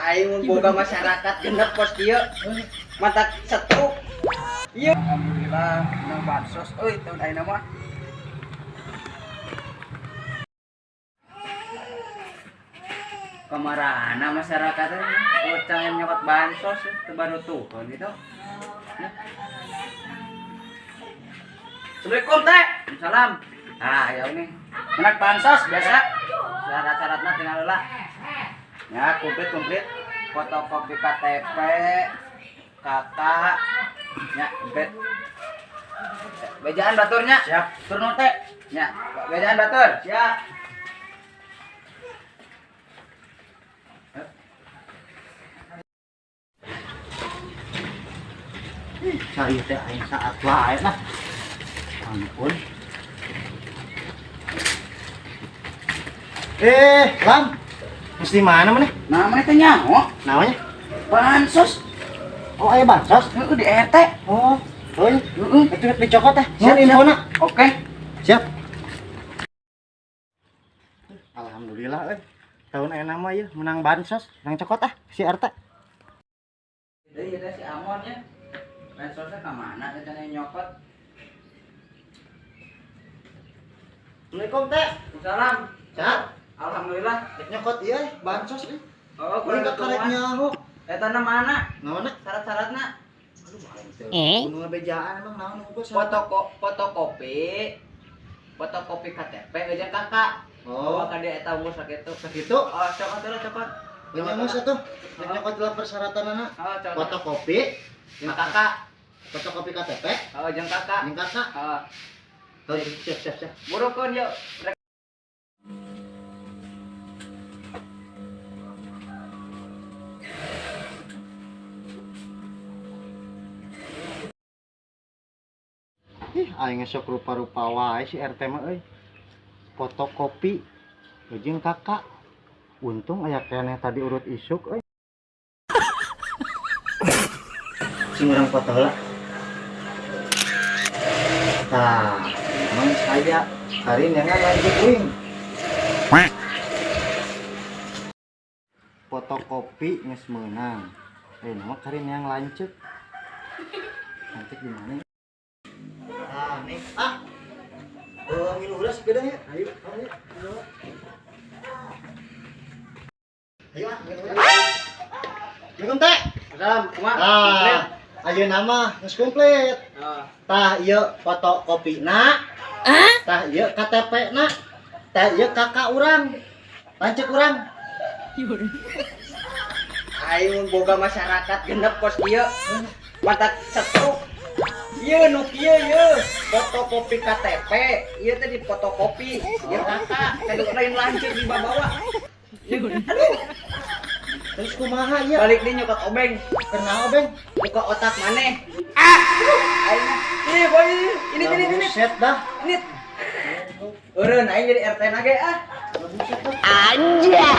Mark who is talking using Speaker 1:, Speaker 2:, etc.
Speaker 1: Aing mun boga masyarakat genep pos kieu. Matak setruk. Iya.
Speaker 2: Alhamdulillah menang bansos euy tahun ayeuna mah.
Speaker 1: Kamarana masyarakat bocah yang nyokot bansos teu barutukeun gitu.
Speaker 2: Assalamualaikum teh.
Speaker 1: Salam. Ah, ya ini.
Speaker 2: Menang bansos biasa.
Speaker 1: Syarat-syaratna tinggal heula.
Speaker 2: Ya, komplit.
Speaker 1: Fotokopi KTP, KK, nya, komplit. Bejaan baturnya.
Speaker 2: Siap. Turun teh.
Speaker 1: Nya, bejaan batur.
Speaker 2: Siap.
Speaker 3: Cari teh aing saat wae lah. Ampun. Lam. Mesti mana maneh?
Speaker 2: Nah, mana teh nyaho?
Speaker 3: Namanya?
Speaker 2: Bansos.
Speaker 3: Oh, aya bansos.
Speaker 2: Heeh di RT.
Speaker 3: Oh, euy.
Speaker 2: Heeh.
Speaker 3: Itu dicokot teh.
Speaker 2: Siap,
Speaker 3: Nuhun infona.
Speaker 2: Oke.
Speaker 3: Siap. Alhamdulillah euy. Tahun ayeuna mah ieu menang bansos, menang cokot ah si RT.
Speaker 1: Deui eta si Amon nya. Bansosnya ka mana eta nyokot?
Speaker 3: Assalamualaikum teh.
Speaker 1: Salam.
Speaker 3: Sehat?
Speaker 1: Alhamdulillah.
Speaker 3: Rek nyokot ieu eh, bansos euy.
Speaker 1: Oh,
Speaker 3: Kuring
Speaker 1: kurang
Speaker 3: karek nyaho.
Speaker 1: Eta na mana?
Speaker 3: Naonna?
Speaker 1: Syarat-syaratna.
Speaker 3: Aduh, aing teh. Kudu bejaan emang naon unggul
Speaker 1: Fotokopi. Fotokopi KTP jeung KK.
Speaker 3: Oh,
Speaker 1: Oh, ka dia eta unggul sakitu.
Speaker 3: sakitu.
Speaker 1: Oh, cokot heula cokot.
Speaker 3: Punya mus atuh. Rek nyokot lah persyaratanana.
Speaker 1: Oh, cokot.
Speaker 3: Fotokopi,
Speaker 1: Jeung KK.
Speaker 3: fotokopi KTP,
Speaker 1: Oh, jeung KK.
Speaker 3: jeung KK.
Speaker 1: Oh,
Speaker 3: Oh, siap siap siap.
Speaker 1: burukeun yuk. Rek
Speaker 3: Ih, aing sok rupa-rupa wae si RT mah euy. Fotokopi jeung KK. Untung aya keneh tadi urut isuk euy. Sing urang foto heula. Tah, emang saya hari ini lanjut uing. Fotokopi geus meunang. Nama karin yang lanceuk. Lanceuk di mana? Ah, nih. Ah. Oh, ngilu heula sepeda ya. Ayo, ayo. Ayo, ah, ngilu heula. Assalamualaikum teh.
Speaker 1: Salam, kumaha?
Speaker 3: Ah, ayeuna mah geus komplit.
Speaker 1: Oh.
Speaker 3: Tah ieu fotokopina. Tah ieu KTP-na. Tah ieu KK urang. Lanceuk urang.
Speaker 1: Aing mun boga masyarakat genep kos kieu. Matak setruk. Ieu nu kieu ieu, fotokopi KTP, ieu teh di fotokopi, ieu KK, kudu lain lanceuk dibawa. Aduh,
Speaker 3: Terus kumaha ieu?
Speaker 1: balik deui nyokot obeng,
Speaker 3: Kenal obeng?
Speaker 1: Buka otak maneh. Ah, aing mah. Ih, boy, ini ini ini.
Speaker 3: Buset dah.
Speaker 1: Ini. Eureun aing jadi RT na ge ah.
Speaker 3: Buset dah.
Speaker 1: Anjay.